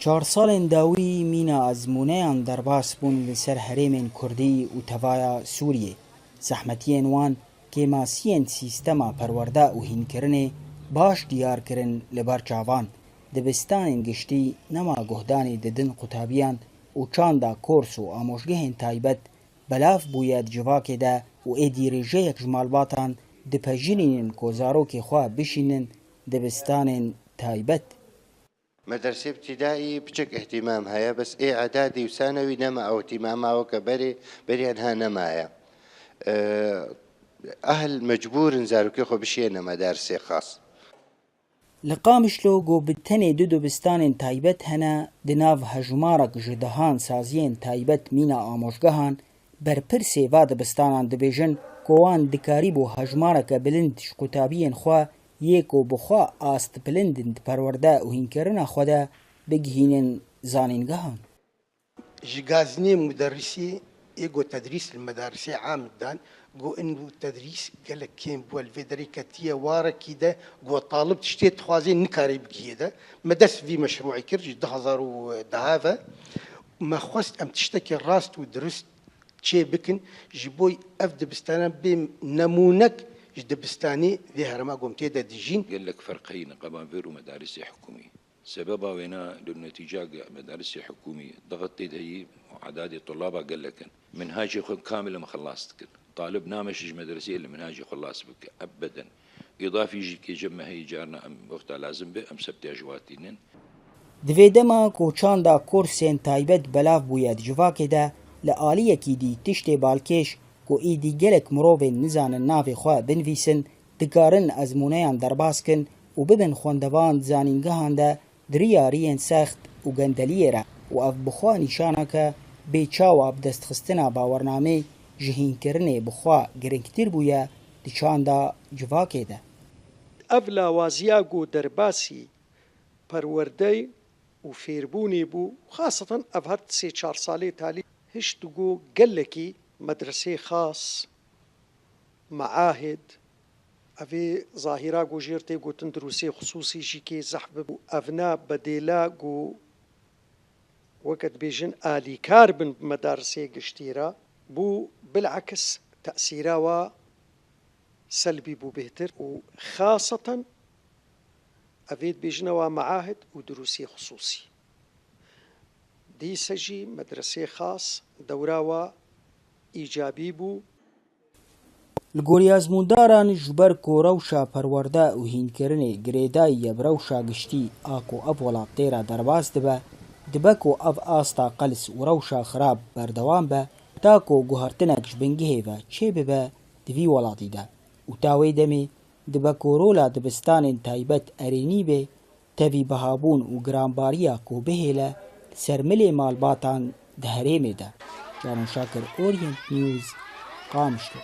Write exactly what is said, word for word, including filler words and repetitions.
Çar salên dawî mîna ezmûneyan derbas bûn li ser herêmên Kurdî û tevaya Sûriyê. Zehmetiyên wan kêmasiyên sîstema perwerde û hînkirinê baş diyar kirin li ber çavan. Dibistanên giştî nema guhdanê didin qutabiyan û çanda kors û amojgehên taybet belav bûye di civakê de û êdî rêjeyek ji malbatan dipejirînin ku zarokê xwe bişînin dibistanên taybet. Medersê îbtîdaî piçek îhtîmam heye, bes ê edadî û sanewî nema ew îhtîmama weke berê, beriya niha nemaye. Ehl mecbûr in zarokê xwe bişiyêne medersê xas. Li Qamişlo ku bi tenê du dibistanên taybet hene, di nav hejmarek ji dehan saziyên taybet mîna amojgehan, berpirsê va dibistanan dibêjin ku wan dikarîbû hejmareke bilind ji qutabiyên xwe yê ku bi xwe ast bilind in di perwerde û hînkirina xwe de bigihînin zanîngehan. Ji gazinê muderrisî ê ku tedrîs li medarisê am didan, got, in û tedrîs gelek kêm bû, li vê derê ketiye warekî de ku talib tiştê dixwazê nikare bigihê de. Me dest vî meşrûî kir ji du hezar û deh ve. Me xwest em tiştekî rast û dirust çê bikin, ji bo ev dibistana bê nemûnek ji dibistanê vê herêma ku em tê de dijîn. Gelek ferq heye neqaban vêr û medarisê hikûmî. Sebeba wêna li netîca ge-, medarisê hikûmî dixit tê de heyî û edadê tulaba gelek in. Minhacê xwe kamil em xelas dikin. Talib nameşe ji medreseyê li minhacê xwe las bike. Ebeden. Îdafî jî kêje me heyî carna em wexta lazim be em sebtiya ji wa tînin. Di vê dema ku çanda kursên taybet belav bûye di civakê de, li aliyekî dî tiştê balkêş ku êdî gelek mirovên nizanin navê xwe binivîsin, dikarin ezmûneyan derbas kin û bibin xwendevan di zanîngehan de di riya riyên sext û gendeliyê re û ev bi xwe nîşanek e bê çawa bi destxistina bawernamê ji hînkirinê bi xwe giringtir bûye di çanda civakê de. Ev lawaziya ku derbasî perwerdeyê û fêrbûnê bû, xaseten ev her sê çar salê talî hişt ku gelekî medresê xas, meahid, evê zahîra ku jêr tê gotin dirûsê xisûsî jî kê zehf bibû. Evna bedêla ku weke dibêjin alîkar bin bi medarisê giştî re bû, bilekis tesîra wa selbî bû bêhtir û xaseten evê dibêjine wa meahid û dirûsê xisûsî. Dîse jî medresê xas dewra wa îcabî bû. Li gorî ezmûndaran, ji ber ku rewşa perwerde û hînkirinê girêdayî ye bi rewşa giştî a ku ev welat tê re derbas dibe, dibe ku ev asta qels û rewşa xirab berdewam be, ta ku guhertinek ji bingehê ve çêbibe di vî welatî de û ta wê demê dibe ku rola dibistanên taybet erênî bê, tevî bihabûn û giranbariya ku bihêle li ser milê malbatan di herêmê de. Canan Şakir, Orient News, Qamişlo.